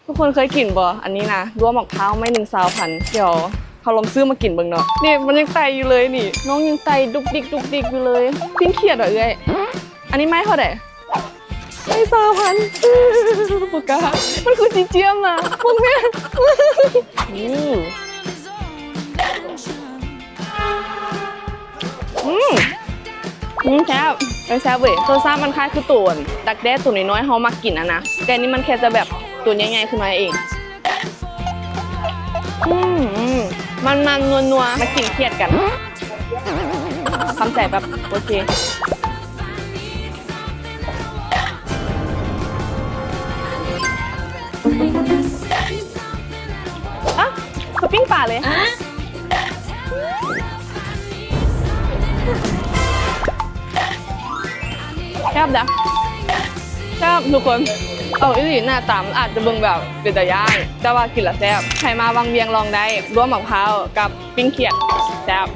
ທຸກຄົນເຄີຍກິນບໍ່? ອັນນີ້ນະ ດ້ວງໝາກພ້າວໄມ້ໜຶ່ງຊາວພັນ. ດຽວເຮົາລອງຊື້ມາກິນເບິ່ງເນາະ. ນີ້ມັນຍັງໄຕ່ຢູ່ເລີຍນີ້ ນ້ອງຍັງໄຕ່ດຸກດິກດຸກດິກຢູ່ເລີຍ. ປີ້ງຂຽດຫວາເອື້ອຍ? ອັນນີ້ໄມ້ເທົ່າໃດ? ໄມ້ຊາວພັນ. ບໍ່ກ້າ ມັນຄືຊິຈຽມນະ ເບິ່ງແມ່. ອືມ ອືມ ອືມ ແຊບ ເອີ ແຊບເວີຍ. ລົດຊາດມັນຄ້າຍຄືໂຕດັກແດ້ໂຕນ້ອຍໆ ເຮົາມັກກິນຫັ້ນນະ ແຕ່ນີ້ມັນແຄ່ຈະແບບໂຕໃຫຍ່ໆ ຂຶ້ນມາເອງ. ອືມ ມັນໆ ນົວໆ ມາກິນຂຽດກັນ. ຄຳໃຈແບບໂອເຄ. ອະ ຄືປີ້ງປາເລີຍ. ແຊບເດ້ ແຊບທຸກຄົນ. ເອົາອີ່ຫຼີ ໜ້າຕາມັນອາດຈະເບິ່ງແບບເປັນຕາຢ້ານ ແຕ່ວ່າກິນແລ້ວແຊບ. ໃຜມາວັງວຽງລອງໄດ້ ດ້ວງໝາກພ້າວກັບປີ້ງຂຽດ ແຊບ.